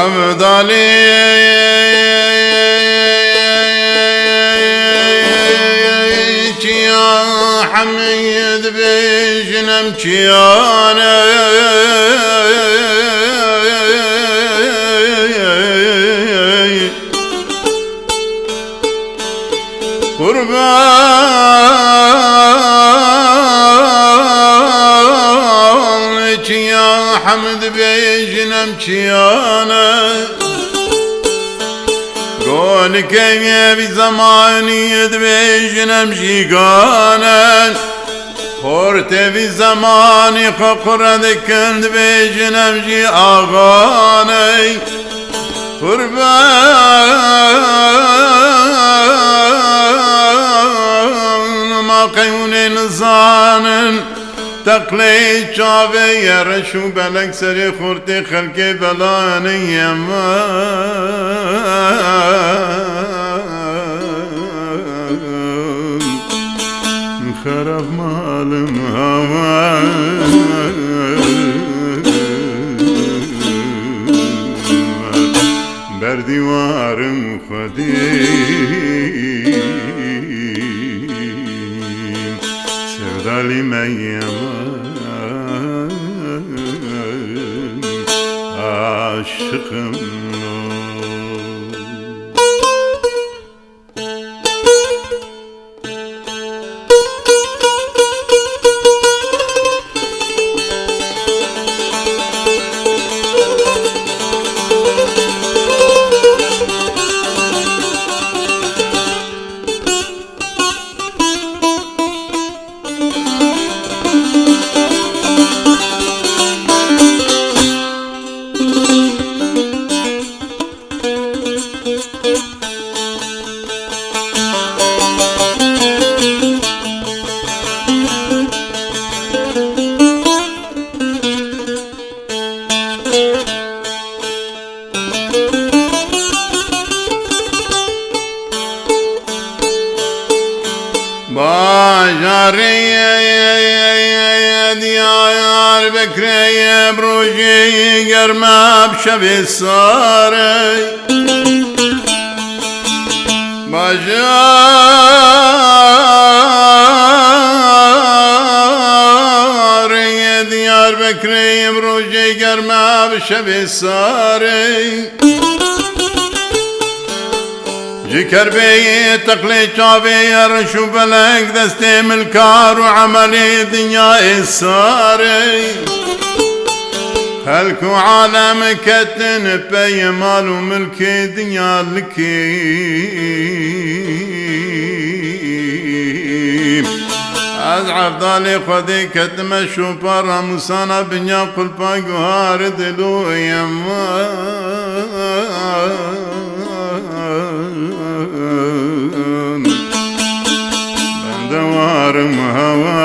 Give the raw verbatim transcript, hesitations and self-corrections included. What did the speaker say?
Evdalê çiya Hemîd bêjin em çiyane. Qurban çiya Hemîd bêjin em çiyane. Golikê vî zemanî dibêjin em jîgane. Xortê vî zemanî xwe qure dikin dibêjin em jî axane. Qurban ma qey hûn ê nizanin. Teqlê çavê ye reş û belek serê xortê xelkê belanê ye me. Xerab malim hawa ber dîwarim xwedî sevdalî me yema aşiqim. Bajarê Diyarbekirê bi rojê germa bi şevê sar e. Bajarê Diyarbekirê bi rojê germa bi şevê sar e. Ji kerbeyê teqlê çavê ye reş û belek destê milkar û emelê dinya ê sar e. Xelk û alem ketin pey mal û milkê dinya likê. Ez evdalê Xwedê ketime şopa ramûsana binya qulpa guhar diloyê min. Bende warim hewa